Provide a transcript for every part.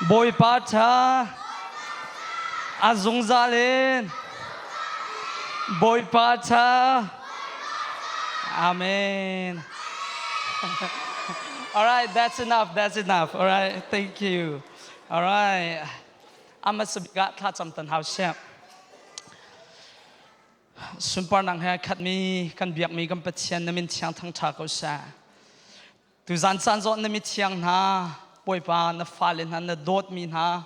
Bawipa ṭha a zungzal in Bawipa ṭha Amen. All right, that's enough. That's enough. All right, thank you. All right. Amasabika thla cam tan hau siap. Sunparnak he khatmi kan biakmi kan Pathian na min thiang thangṭha ko seh. Tuzan caan zawh na mithiang hna, Bawipa na fale hna na dawtmi hna,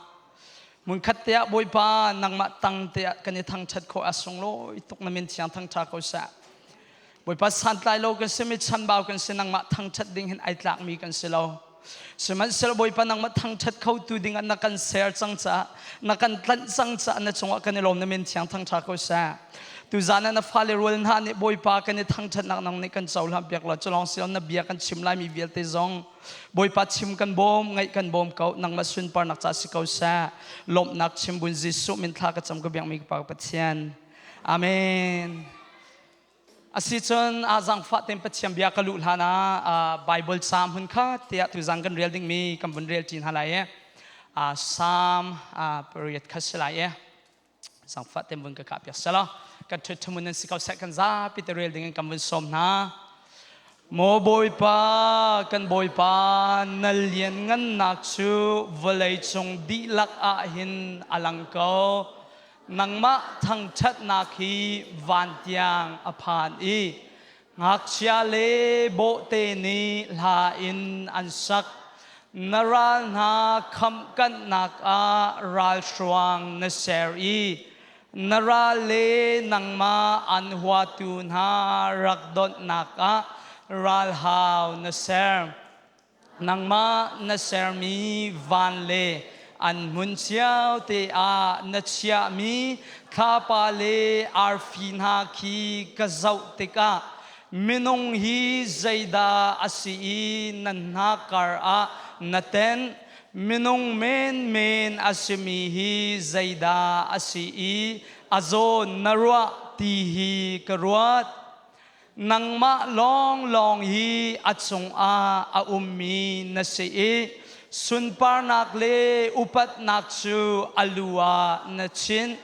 hmunkhat te ah Bawipa nangmah tang te ah kan i thangṭhat khawh a sunglawi tuk na min thiang thangṭha ko seh. Bawipa santlai lo kan si mi chanbau kan si nangmah thangṭhat ding hin ai tlakmi kan si lo. Sihmanhsehlaw Bawipa nangmah thangṭhat khotu ding ah na kan ser cang caah na kan tlanh cang caah na cungah kan i lawm na min thiang thangṭha ko seh. Tuzan ah na fale rual hna nih Bawipa kan i thangṭhatnak nang nih kan cohlan piak law culawng si na bia kan chim laimi vialte zong Bawipa chim kan bawm ngaih kan bawm ko nangmah sunparnak ca si ko seh lawmhnak chim bun Jesuh min thla ka cam ka biakmi ka Pa Pathian Amen Asicun a zangfah tein Pathian bia ka luh hlan ah Bible Psalm hun kha tiah tuzang kan rel dingmi kan vun rel ṭi hna lai i Psalm pariat kha si lai i Sangfah tem vun ka kah piak selaw kan ṭhut ṭhamun nan si ko seh kan zapi te rel ding in kan vun sawm hna. Maw Bawipa kan Bawipa na lianngannak cu vawlei cung dihlak ah hin a lang ko. Nangmah thangṭhatnak hi van tiang a phan i Ngakchia le bawhte nih hla in an sak. Na ral hna khamhkanhnak ah ralhruang na ser i na ral le nangmah an huatu hna rak donhnak ah ralhau na ser. Nangmah na sermi van le an hmun cio te ah na chiahmi thlapa le arfi hna khi ka zoh tikah minung hi zeidah a si i nan hnakkar ah na tenh minung menmen a simi hi zeidah a si i a zawn na ruah ti hi ka ruat. Nangmah lawnglawng hi a cungah a ummi na si i sunparnak le upatnak cu a lu ah na chinh.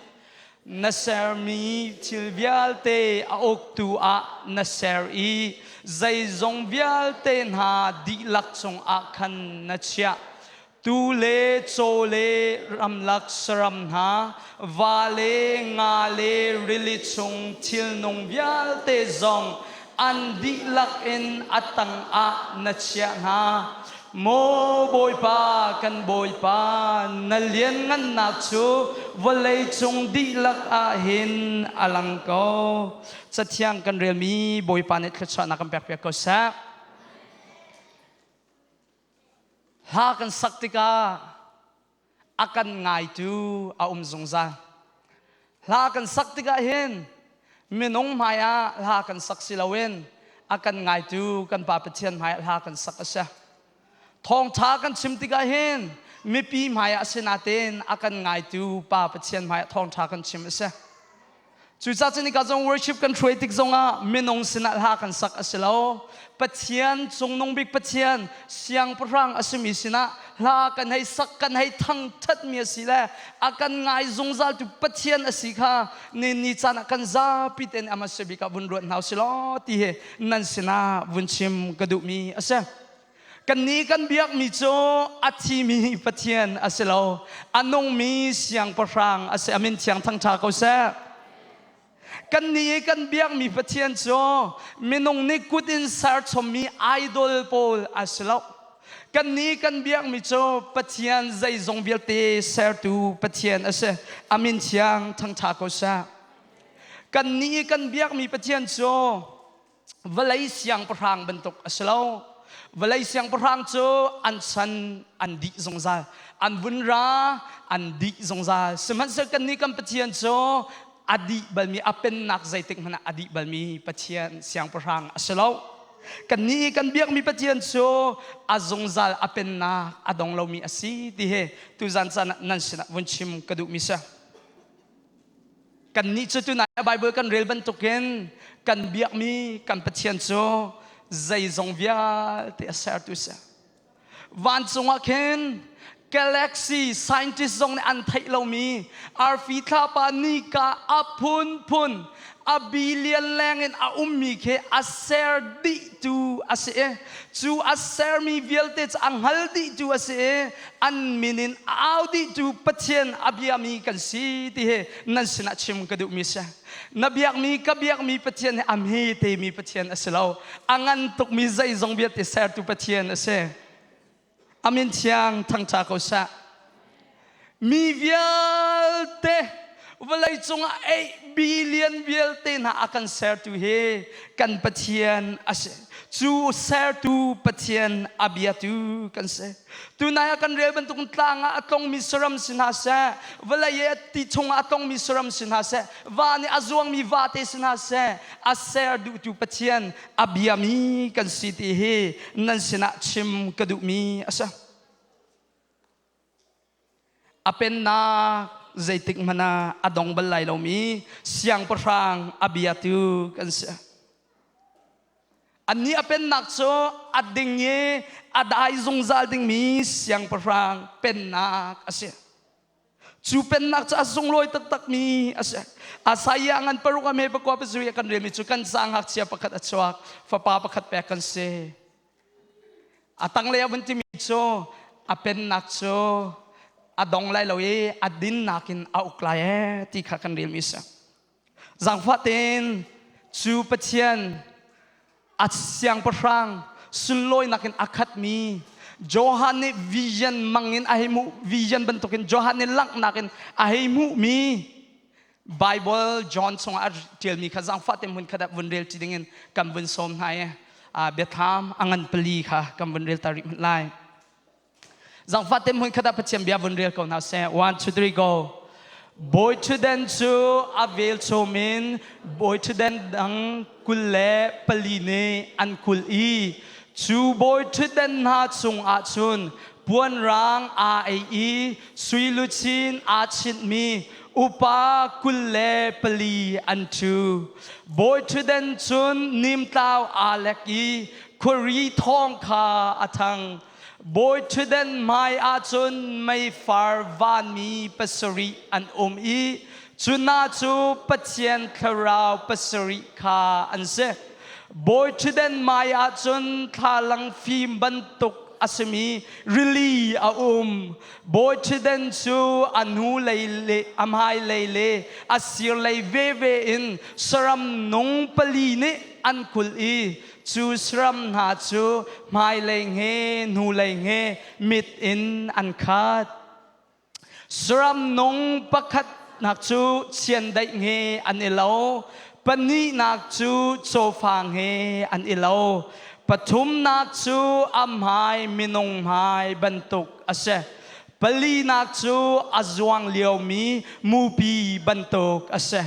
Na sermi thil vialte a uktu ah na ser i zeizong vialte hna dihlak cungah khan na chiah. Tuu le caw le ramlak saram hna, va le nga le rili chung thilnung vialte zong an dihlak in a tangah na chiah hna. Maw Bawipa, kan Bawipa, na lianngannak cu vawleicung dihlak ah hin a lang ko. Cathiang kan relmi Bawipa nih thluachuahnak kan pekpiak ko seh. Hla kan sak tikah a kan ngaitu a um zungzal. Hla kan sak tikah hin minung hmaiah hla kan sak si loin a kan ngaitu kan Pa Pathian hmaiah hla kan sak a si. Thawngṭha kan chim tikah hin mipi hmaiah a si natein a kan ngaitu Pa Pathian hmaiah thawngṭha kan chim a si. Cucaah cun nika zong worship kan hruai tik zongah minung sinah hla kan sak a si lo. Pathian cungnung bik Pathian siangpahrang a simi sinah hla kan hei sak kan hei thangṭhatmi a si le a kan ngai zungzaltu Pathian a si kha ni ni caan ah kan zapi tein ama si bik ah vun ruat hna usih law ti hi nan sinah vun chim ka duhmi a si. Kannih kan biakmi cu a thimi Pathian a si lo, a nungmi siangpahrang a si. A min thiang thangṭha ko seh. Kannih i kan biakmi Pathian cu minung nih kut in serchommi idol pawl a si lo. Kannih kan biakmi cu Pathian zeizong vialte sertu Pathian a si. A min thiang thangṭha ko seh. Kannih i kan biakmi Pathian cu vawlei siangpahrang bantuk a si lo. Vawlei siangpahrang cu an san an dih zungzal. An vun ra an dih zungzal. Sihmanhsehlaw kannih kan Pathian cu a dih balmi a pennak zeitik hmanh ah a dih balmi Pathian siangpahrang a si lo. Kannih kan biakmi Pathian cu a zungzal a pennak a dong lomi a si ti hi tuzan caan ah nan sinah vun chim ka duhmi si. Kannih cu tunai Bible kan rel bantukin kan biakmi kan Pathian cu zeizong vialte a sertu si. Vancung ah khin Galaxy scientist zong nih an theih lomi arfi thlapa nika a phunphun a billion leng in a ummi khi a ser dihtu a si i cu a sermi vialte cu a hngal dihtu a si i an min in a au dihtu Pathian a biami kan si ti hi nan sinah chim ka duhmi si. Na biakmi ka biakmi Pathian hi a hmetemi Pathian a si lo. A ngan tukmi zeizong vialte sertu Pathian a si. A min thiang thangṭha ko seh. Mi vialte vawlei cungah 8 billion vialte hna a kan sertu hi kan Pathian a si. Cu sertu Pathian a biatu kan si. Tunai ah kan rel bantuk tlang ah a tlongmi saram si hna seh, vawlei i ti chungah a tlongmi saram si hna seh, va nih a zuangmi vate si hna seh, a ser duhtu Pathian a biami kan si ti hi nan sinah chim ka duhmi a si. A pennak zeitik hmanh ah a dong bal lai lomi siangpahrang a biatu kan si. Annih a pennak cu a ding i a dai zungzal dingmi siangpahrang pennak a si. Cu pennak cu a sunglawi taktakmi a si. Isaiah ngan paruk a me pakua pasarih a kan relmi cu kan ca ngakchia pakhat a chuak, fapa pakhat pek kan si. A tanglei a vun timi cu a pennak cu a dong lai lo i a dinnak in a uk lai ee ti kha kan relmi a si. Zaangfah tein cu Pathian a siangpahrang sunlawinak in a khatmi Johan nih vision mangin a hei hmuh vision bantukin Johan nih langhnak in a hei hmuhmi Bible John chungah a ṭialmi kha zaangfah te hmun khat ah vun rel ṭi dingin kan vun sawm hna i biathlam a ngan pali kha kan vun rel ta rih hmanh lai. Zangfah te hmun khat ah Pathian bia vun rel ko hna seh. One, two, three, go. Bawi ṭhutden cu a velchum in bawi ṭhutden dang 24 nih an kulh i cu bawi ṭhutden hna cungah cun puanrang aa ei i sui luchin aa chinhmi upa 24 an ṭhu. Bawi ṭhutden cun nimtlau aa lek i khuari thawng kha a thang. Bawi ṭhutden hmai ahcun meifar vanmi pasarih an um i cu hna cu Pathian thlarau pasarih kha an si. Bawi ṭhutden hmai ahcun thlalang fim bantuk a simi rili a um. Bawi ṭhutden cu a hnulei le a hmailei le a sirlei veve in saram nung pali nih an kulh i Cu saram hna cu hmailei nge hnulei nge mit in an khat. Saram nung pakhatnak cu chiandeih nge an i lo, pahnihnak cu cawfa nge an i lo, pathumnak cu a hmai minung hmai bantuk a si. Palinak cu a zuang liomi mupi bantuk a si.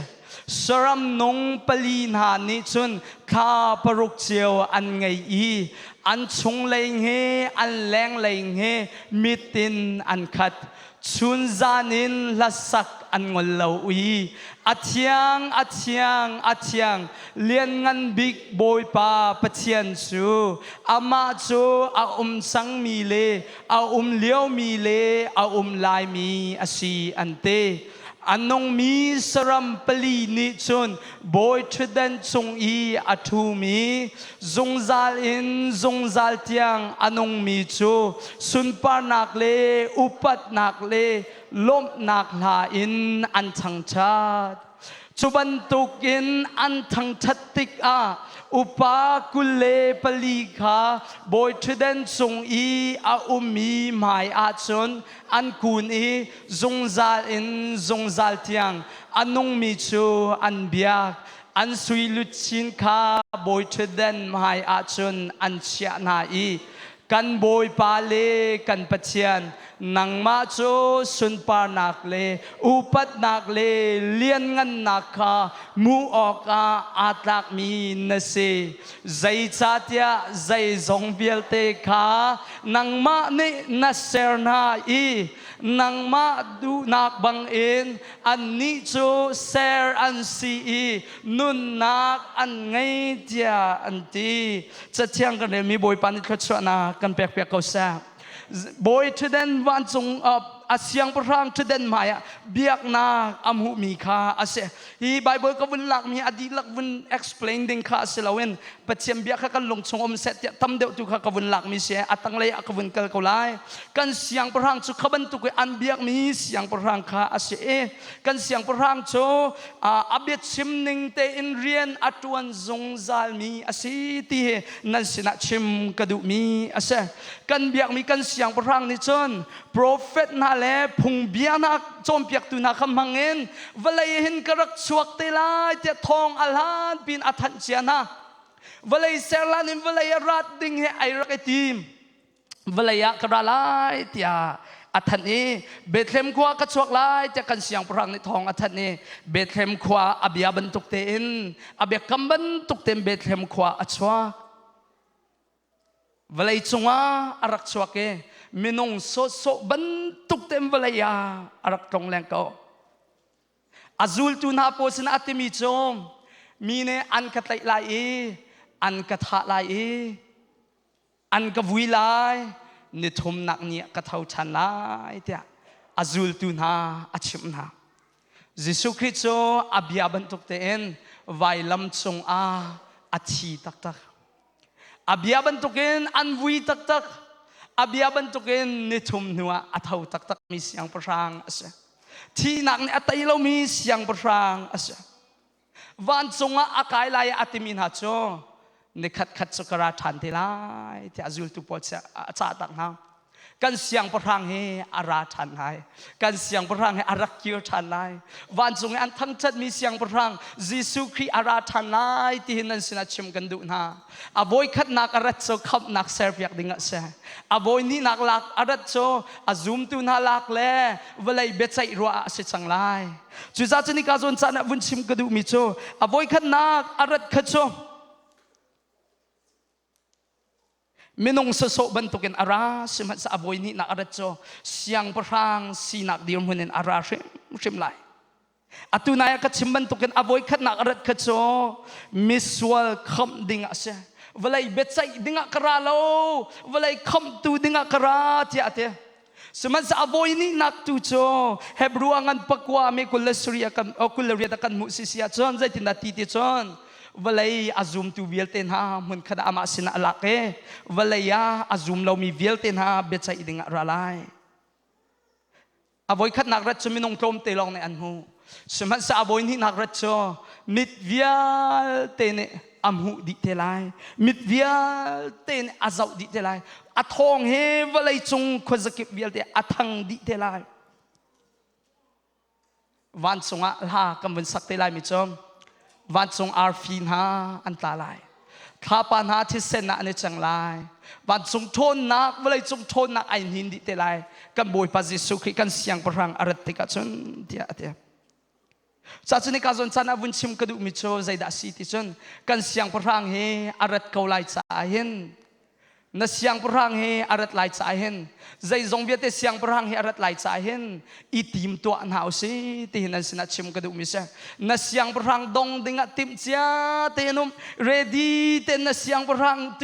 Saram nung pali hna nih cun thla paruk cio an ngei i an chunglei he an lenglei he mit in an khat. Chun zan in hlasak an ngol lo i a thiang, a thiang, a thiang, lianngan bik Bawipa Pathian cu amah cu a um cangmi le a um liomi le a um laimi a si an ti. A nungmi saram pali nih cun bawi ṭhutdan cung i a ṭhumi zungzal in zungzal tiang a nungmi cu sunparnak le upatnak le lawmhnak hla in an thangṭhat. Cu bantukin an thangṭhat tikah upa 24 kha bawi ṭhutdan cung i a ummi hmai ahcun an kun i zungzal in zungzal tiang a nungmi cu an biak. An sui luchin kha bawi ṭhutdan hmai ahcun an chiah hna i kan Bawipa le kan Pathian nangmah cu sunparnak le upatnak le lianngannak kha hmuh awkah aa tlakmi na si. Zeicahtiah zeizong vialte kha nangmah nih na ser hna i nangmah duhnak bangin annih cu ser an si i nunnak an ngei tiah an ti. Cathiang kan relmi Bawipa nih thluachuahnak kan pekpiak ko seh. Bawi ṭhutden vancung a siangpahrang ṭhutden hmaiah biaknak a hmuhmi kha a si. Hi Bible ka vun lakmi a dihlak vun explain ding kha a si loin Pathian bia kha kan lung chung um seh tiah tam deuh tu kha ka vun lakmi si. A tanglei ah ka vun kal ko lai. Kan siangpahrang cu kha bantuk i an biakmi siangpahrang kha a si i kan siangpahrang cu a biachim ning tein rian a ṭuan zungzalmi a si ti hi nan sinah chim ka duhmi a si. Kan biakmi kan siangpahrang nih cun profet hna le phungbia hna cawnpiaktu hna kha hmangin vawlei hin ka rak chuak te lai tiah thawng a hlan pin a thanh cia hna. Vawlei serlan in vawlei a rat ding hi ai rak i tim. Vawlei ah ka ra lai tiah a thanh i Bethlehem khua ka chuak lai tiah kan siangpahrang nih thawng a thanh i Bethlehem khua a bia bantuk tein a biakam bantuk tein Bethlehem khua a chuak. Vawlei cungah a rak chuak i minung sawhsawh bantuk tein vawlei ah a rak tlong leng ko. A zultu hna pawl sinah a timi cu mi nih an ka tlaih lai i an ka thah lai i an ka vui lai nithumnak ni ah ka tho ṭhan lai tiah a zultu hna a chimh hna. Jesuh Khrih cu a bia bantuk tein vailam cungah a thi taktak. A bia bantukin an vui taktak. A bia bantukin nithum hnuah a tho taktakmi siangpahrang a si. Thihnak nih a tei lomi siangpahrang a si. Vancung ah a kai lai a timi hna cu nikhat khat cu ka ra ṭhan te lai tiah zultu pawl a cah tak hna. Kan siangpahrang hi a ra ṭhan lai. Kan siangpahrang hi a rak kir ṭhan lai. Vancung i an thangṭhatmi siangpahrang Jesuh Khrih a ra ṭhan lai ti hi nan sinah chim kan duh hna. A voikhatnak a rat cu khamhnak serpiak ding a si. A voihnihnak lak a rat cu a zumtu hna lak le vawlei biaceih ruah ah a si cang lai. Cucaah cu nika zawn caan ah vun chim ka duhmi cu a voikhatnak a rat kha cu Minung sawsawh bantukin a ra sihmanhseh a voi hnihnak a rat cu siangpahrang sinak dirhmun in a ra hrimhrim lai. Atu nai ah ka chim bantukin a voi khatnak a rat kha cu misual khamh ding a si. Vawlei biaceih dingah ka ra lo, vawlei khamhtu dingah ka ra tiah a ti. Sihmanhseh a voi hnihnak tu cu Hebrew a ngan pakua mi 28 a kan hmuh sisi ahcun zeitindah ti ti cun vawlei a zumtu vialte hna hmunkhat ah amah sinah a lak i vawlei ah a zum lomi vialte hna biaceih dingah ra lai. A voikhatnak rat cu minung tlawmte lawng nih an hmuh. Sihmanhseh a voi hnihnak rat cu mit vialte nih a hmuh dih te lai. Mit vialte nih a zoh dih te lai. A thawng hi vawleicung khuazakip vialte a thang dih te lai. Vancung ah hla kan vun sak te lai mi cu vancung arfi hna an tla lai. Thlapa hna thisen ah an i cang lai. Vancung ṭhawnnak, vawleicung ṭhawnnak ai hnin dih te lai. Kan Bawipa Jesuh Khrih kan siangpahrang a rat tikah cun tiah a ti. Ca cu nika zawn caan ah vun chim ka duhmi cu zeidah a si ti cun kan siangpahrang hi a rat ko lai caah hin na siangpahrang hi a rat lai caah hin zeizong vialte siangpahrang hi a rat lai caah hin i tim tuah hna usih ti hi nan sinah chim ka duhmi si. Na siangpahrang dong dingah timh cia tein um ready ten na siangpahrang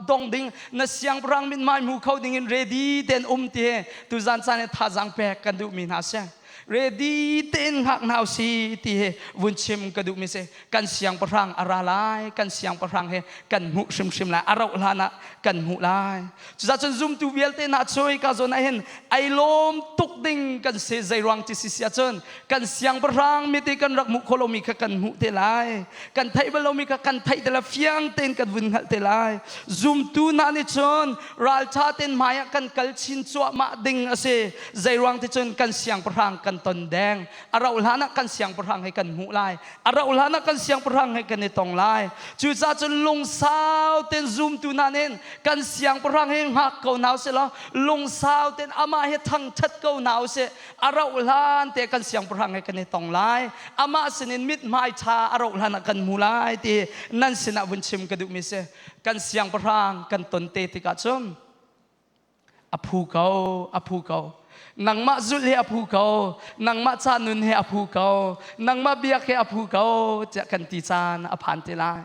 dong ding na siangpahrang mithmai hmu kho ding in ready ten um ti hi tuzan caan i thazaang pek kan duhmi hna si. Ready tein hngak hna usih ti hi vun chim ka duhmi si. Kan siangpahrang a ra lai, kan siangpahrang he kan hmuh hrimhrim lai, a rauh hlan ah kan hmuh lai. Cucaah cun zumtu vialte hna cu hika zawn ah hin ai lawm tuk ding kan si. Zeiruang ti si si ahcun kan siangpahrang mit i kan rak hmuh khawh lomi kha kan hmuh te lai. Kan theih bal lomi kha kan theih te lai, fiang tein kan vun hngalh te lai. Zumtu hna nih cun ralṭha tein hmai ah kan kal chin cuahmah ding a si. Zeiruang ti cun kan siangpahrang kan ton deng. A rauh hlan ah kan siangpahrang he kan hmuh lai. A rauh hlan ah kan siangpahrang he kan i tong lai. Cucaah cun lungsau tein zumtu hna nih kan siangpahrang he hngak ko hna usih law lungsau tein amah he thangṭhat ko hna usih. A rauh hlan te kan siangpahrang he kan i tong lai. Amah sinin mithmai ṭha a rauh hlan ah kan hmu lai ti nan sinah vun chim ka duhmi si. Kan siangpahrang kan ton te tikah cun A phu ko, a phu ko. Nangmah zulh hi a phu ko, nangmah ca nun hi a phu ko, nangmah biak hi a phu ko, tiah kan ti caan a phan te lai.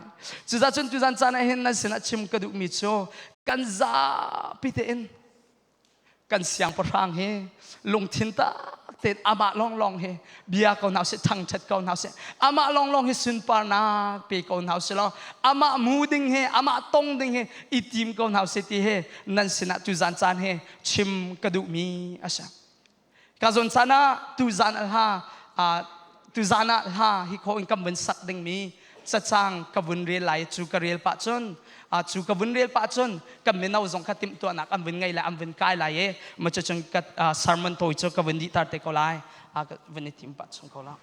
Cucaah cun tuzan caan ah hin nan sinah chim ka duhmi cu kan zapi tein. Kan siangpahrang hi lungthin tak tein amah lawnglawng hi bia ko hna usih, thangṭhat ko hna usih. Amah lawnglawng hi sunparnak pe ko hna usih law amah mu ding hi, amah tong ding hi i tim ko hna usih ti hi nan sinah tuzan caan hi chim ka duhmi a si. Ka zawn caan ah tuzan ah hla tuzan ah hla hi kho in kan vun sak dingmi cacang ka vun rel lai cu ka rel pah cun cu ka vun rel pah cun kan mino zong kha timhtuahnak an vun ngei lai an vun kai lai i ma cu cun ka sermon tawi cu ka vun dihtar te ko lai ka vun i tim pah chung ko la.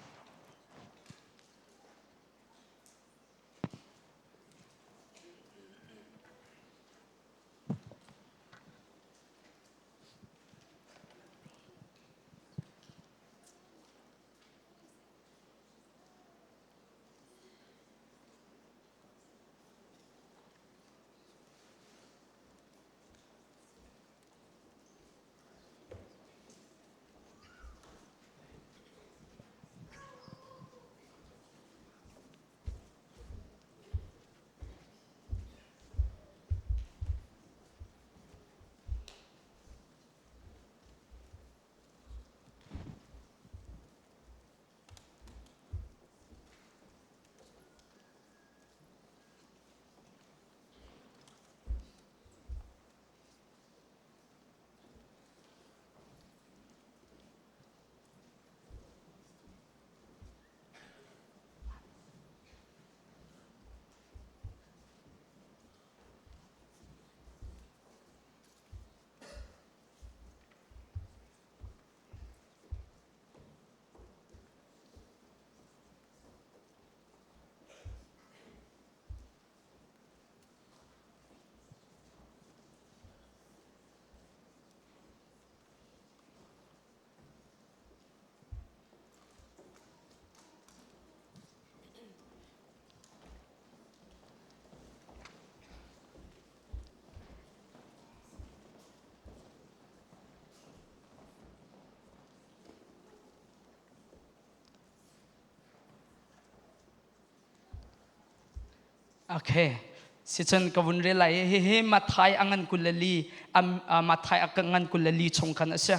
Okay. Sicun ka vun rel lai hihi Mathai a ngan 24 Mathai a ngan 24 chung khan a si.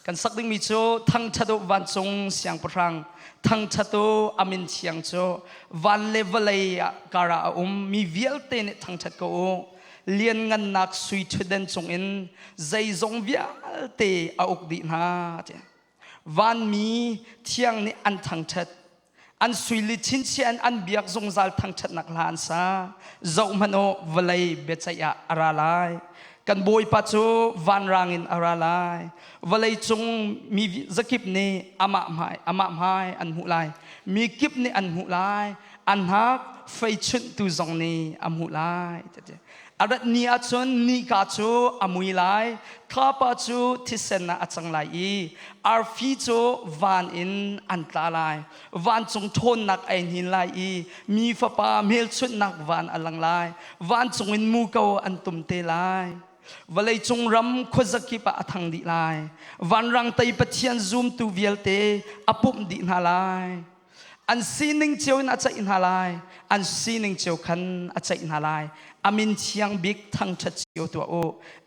Kan sak dingmi cu thangṭhat u vancung siangpahrang thangṭhat u a min thiang cu van le vawlei ah kar ah a um mi vialte nih thangṭhat ko u. Lianngannak sui ṭhutden cungin zeizong vialte a uk dih hna. Vanmi thiang nih an thangṭhat. An suili chinchin an biak zungzal thangṭhatnak hla an sa. Zohhmanh u, vawlei biaceih ah a ra lai. Kan Bawipa cu vanrang in a ra lai. Vawlei cung mi zakip nih amah hmai amah hmai an hmuh lai. Mi kip nih an hmuh lai. An hak feichunhtu zong nih a hmuh lai. A rat ni ahcun nika cu a mui lai, thlapa cu thisen ah a cang lai i arfi cu van in an tla lai. Vancung ṭhawnnak ai hnin lai i mi fapa hmelchunhnak van a lang lai. Vancung in muko an tum te lai. Vawleicung ram khuazakip ah a thang dih lai. Vanrang tei Pathian zumtu vialte a pumh dih hna lai. An sining cio in a ceih hna lai. An sining cio khan a ceih hna lai. A min thiang bik thangṭhat cio tuah u.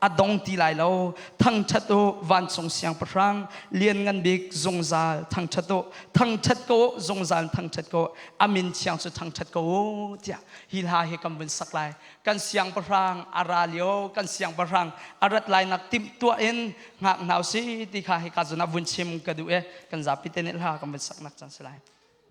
A dong ti lai lo. Thangṭhat u vancung siangpahrang lianngan bik zungzal thangṭhat u. Thangṭhat ko u zungzal thangṭhat ko u. A min thiang cu thangṭhat ko u tiah hi hla hi kan vun sak lai. Kan siangpahrang a ra lio, kan siangpahrang a rat lainak timhtuah in ngak hna usih ti kha hika zawn ah vun chim ka duh i kan zapi te nih hla kan vun saknak caan si lai.